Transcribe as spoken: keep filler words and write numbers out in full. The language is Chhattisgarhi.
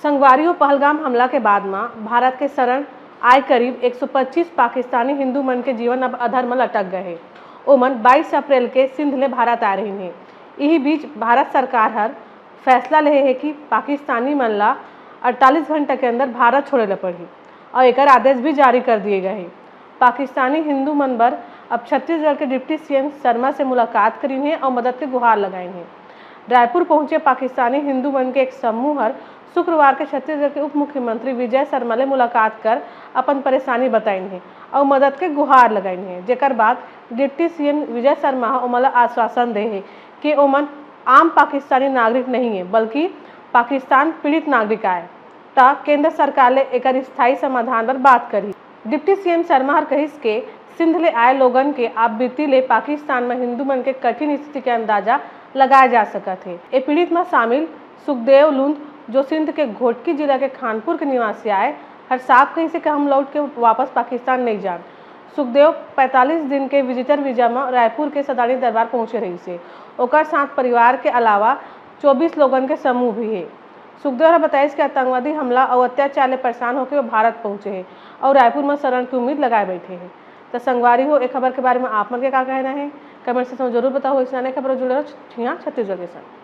संगवारी हो, पहलगाम हमला के बाद म भारत के शरण आए करीब एक सौ पच्चीस पाकिस्तानी हिंदू मन के जीवन अब अधर म लटक गए हे। ओमन बाईस अप्रैल के सिंध ले भारत आए रहिन हे। इही बीच भारत सरकार हर फैसला लेहे हे कि पाकिस्तानी मन ला अड़तालीस घंटा के अंदर भारत छोड़े ला पड़ही और एकर आदेश भी जारी कर दिए गए हे। पाकिस्तानी हिंदू मन बर अब छत्तीसगढ़ के डिप्टी सीएम शर्मा से मुलाकात करीन हे और मदद के गुहार लगाइन हे। रायपुर पहुंचे पाकिस्तानी हिंदू मन के एक समूह हर शुक्रवार के छत्तीसगढ़ के उप मुख्यमंत्री विजय शर्मा ले मुलाकात कर अपन परेशानी बताइन हे और मदद के गुहार लगाइन हे, जेकर बाद डिप्टी सीएम विजय शर्मा ह ओमन ला आश्वासन दे हे कि ओमन आम पाकिस्तानी नागरिक नहीं हे, बल्कि पाकिस्तान पीड़ित नागरिक आए, त केंद्र सरकार ले एकर स्थायी समाधान बर बात करही। डिप्टी सीएम शर्मा हर कहिस के सिंध ले आए लोगन के आपबीती ले पाकिस्तान म हिंदू मन के कठिन स्थिति के अंदाजा लगाए जा सकत हे। ए पीड़ित म शामिल सुखदेव लुंद, जो सिंध के घोटकी जिला के खानपुर के निवासी आए, हर साफ कहिसे कि हम लौट के वापस पाकिस्तान नहीं जान। सुखदेव पैंतालीस दिन के विजिटर वीजा म रायपुर के सदानी दरबार पहुंचे रहिस हे। ओकर साथ परिवार के अलावा चौबीस लोगन के समूह भी हे। सुखदेव ह बताइस कि आतंकवादी हमला अउ अत्याचार ले परेशान होके वो भारत पहुंचे हे अउ रायपुर म शरण की उम्मीद लगाए बैठे हे। त संगवारी हो, ए खबर के बारे म आप मन के का कहना हे, कमेंट सेक्शन म जरूर बताओ। अइसने खबर जुड़े रहो छिया छत्तीसगढ़ के संग।